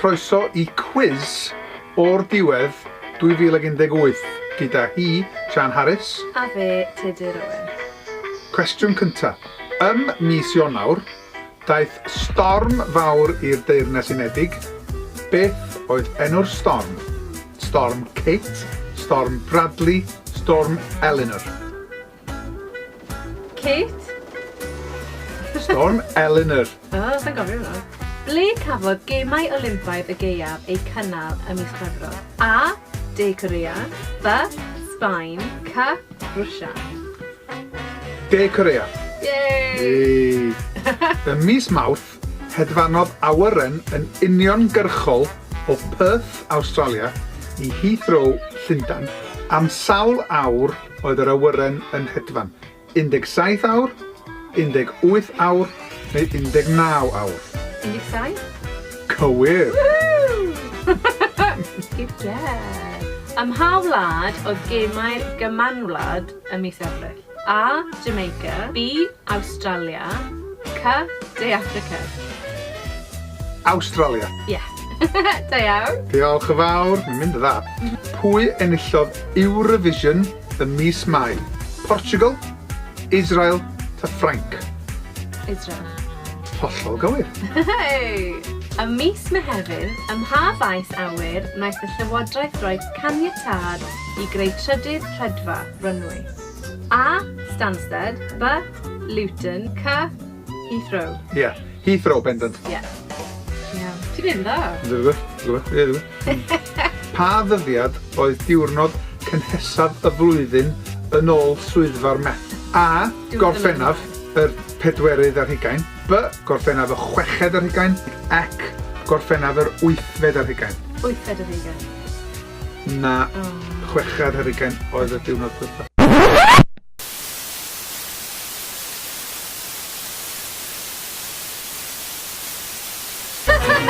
Croeso i Cwis o'r Diwedd 2018 gyda hi, Siân Harris. A fe, Tudur Owen. Cwestiwn cynta. Ym mis Ionawr, daeth storm fawr i'r Deyrnas Unedig. Beth oedd enw'r storm? Storm Kate, Storm Bradley, Storm Eleanor. Kate? Storm Eleanor. O, oh, sa'n gofio hwnna. Ble cafodd Gemau Olympaidd y Gaeaf eu cynnal ym mis Chwefror? A. De Korea B. Sbaen C. Rwsia. De Korea. Yay! Yay! Ym mis Mawrth, hedfanodd awyren yn uniongyrchol o Perth, Awstralia, i Heathrow, Llundain, am sawl awr oedd yr awyren yn hedfan? 17 awr, 18 awr neu 19 awr? 17? Cywir! Woohoo! Good guess. Ym mha wlad oedd gemau'r Gymanwlad ym mis Ebrill? A. Jamaica B. Awstralia C. De Affrica. Awstralia. Ie. Da iawn. Diolch yn fawr, mae'n mynd yn dda. Pwy enillodd Eurovision ym mis Mai? Portugal, Israel ta Ffrainc? Israel. Hollol gywir. Hey! Ym mis Mehefin, ym mha faes awyr wnaeth y llywodraeth roi caniatâd i greu trydydd rhedfa, runway? A. Stansted B. Luton C. Heathrow. Ie, Heathrow bendant. Ie. Iawn. Ti'n neud yn dda. Dwi'n gwybod, dwi'n gwybod, ie, dwi'n gwybod. Pa ddyddiad oedd diwrnod cynhesaf y flwyddyn yn ôl swyddfa'r Met? A. Gorffennaf yr pedwerydd ar hugain. B. Gorffennaf y chweched ar hugain. Ac Gorffennaf yr wythfed ar hugain. Wythfed ar hugain. Na, chweched ar hugain oedd y diwrnod diwethaf.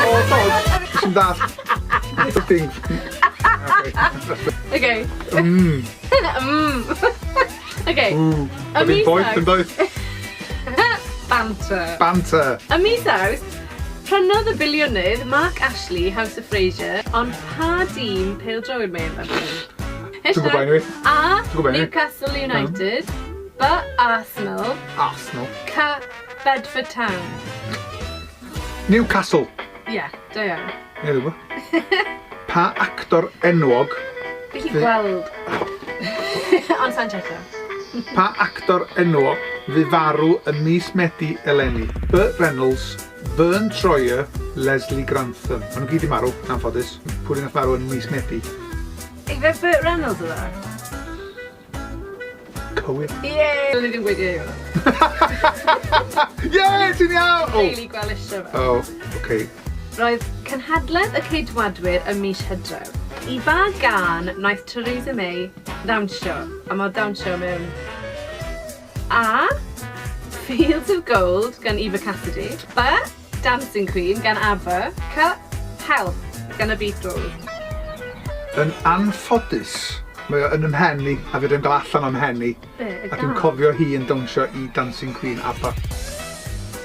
O, do! Nes i'm dallt. Ding. Oce. Mm. Mm. Oce. Mm. Oedd hi'n boeth yn doedd? Banter. Banter. Ym mis Awst, prynodd y biliwnydd Mark Ashley House of Fraser, ond pa dîm pêl-droed mae e'n berchen? Dwi'n gwybod anyway. A. Dwi'n gwybod anyway. Newcastle United. B. Arsenal. Arsenal. C. Bedford Town. Newcastle. Ie, yeah, da iawn. Ie, dwi'n gwybod. Pa actor enwog... Fi 'llu gweld. Ond sa'n checio. Pa actor enwog fu farw ym mis Medi eleni? Burt Reynolds, Vern Troyer, Leslie Grantham. Maen nhw gyd 'di marw, yn anffodus. Pwy nath farw yn mis Medi? Ife Burt Reynolds oedd e? Cywir. Yay! Do'n i ddim gweud ie i hwnna. Ie, ti'n iawn! O! Rili gweld eisiau fe. O, oce. Roedd cynhadledd y Ceidwadwyr ym mis Hydref. I ba gân wnaeth Theresa May ddawnsio? A mae dawnsio mewn A. Fields of Gold gan Eva Cassidy. B. Dancing Queen gan ABBA. C. Help gan y Beatles. Yn anffodus, mae o yn 'y mhen i, a fedra i'm gael allan o'm mhen i. Be, y A dwi'n gân? cofio hi yn dawnsio i Dancing Queen ABBA.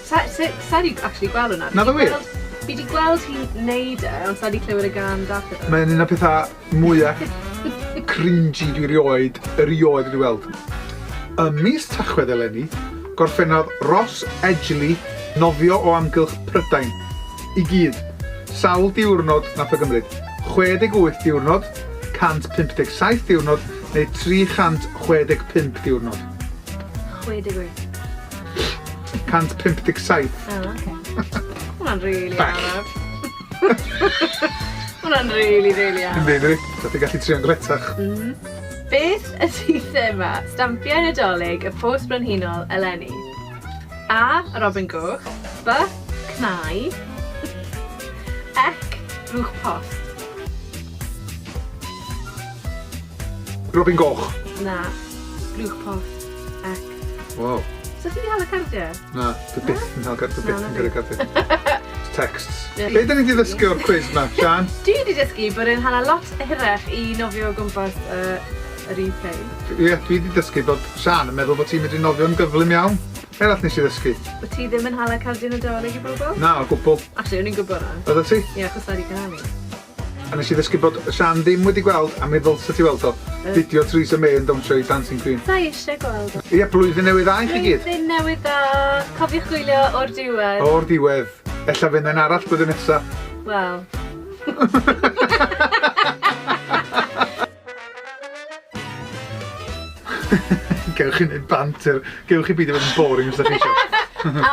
Sa sa sa i 'di actually gweld hwnna. Naddo wir? Fi 'di gweld hi'n neud e, ond sa i 'di clywed y gân dath e. Mae'n un o'r pethau mwya cringy dwi erioed, erioed wedi weld. Ym mis Tachwedd eleni, gorffennodd Ross Edgley nofio o amgylch Prydain i gyd. Sawl diwrnod nath o gymryd? 68 diwrnod, 157 diwrnod neu 365 diwrnod? 68. 157. O, oce. Hwnna'n rili Bell. araf. Hwnna'n rili, rili araf. Yndi, yndi. Sa ti'n gallu trio'n gletach. Mm. Beth ydy thema stampiau Nadolig y Post Brenhinol eleni? A. Robin Goch B. Cnau C. Blwch post. Robin Goch. Na. Blwch post. C. Wow. So ti 'di hala cardiau? Na, dwi byth yn hel car- dwi byth yn gyrru cardiau. Texts. Ie. Be' 'dan ni 'di ddysgu o'r cwis 'ma, Siân? Dwi 'di dysgu bod e'n hala lot hirach i nofio o gwmpas yy yr UK. Ie, dwi 'di dysgu bod Siân yn meddwl bod ti'n medru nofio'n gyflym iawn. Eraill nes i ddysgu? Wyt ti ddim yn hala cardyn Nadolig i bobl? Na, o gwbl. Actually, o'n i'n gwybod na. Oeddet ti? Ie, achos sa di cael. A nes i ddysgu bod Sian ddim wedi gweld, a mi ddylsa ti weld o, fideo Theresa May yn dawnsio i Dancing Queen. Sa i eisiau gweld o. Ie, blwyddyn newydd dda i chi gyd. Blwyddyn newydd dda. Cofiwch gwylio o'r diwedd. O'r diwedd. Ella fydd un arall blwyddyn nesa. Wel. Gewch chi wneud banter. Gewch chi beidio fod yn boring os da chi eisiau. A?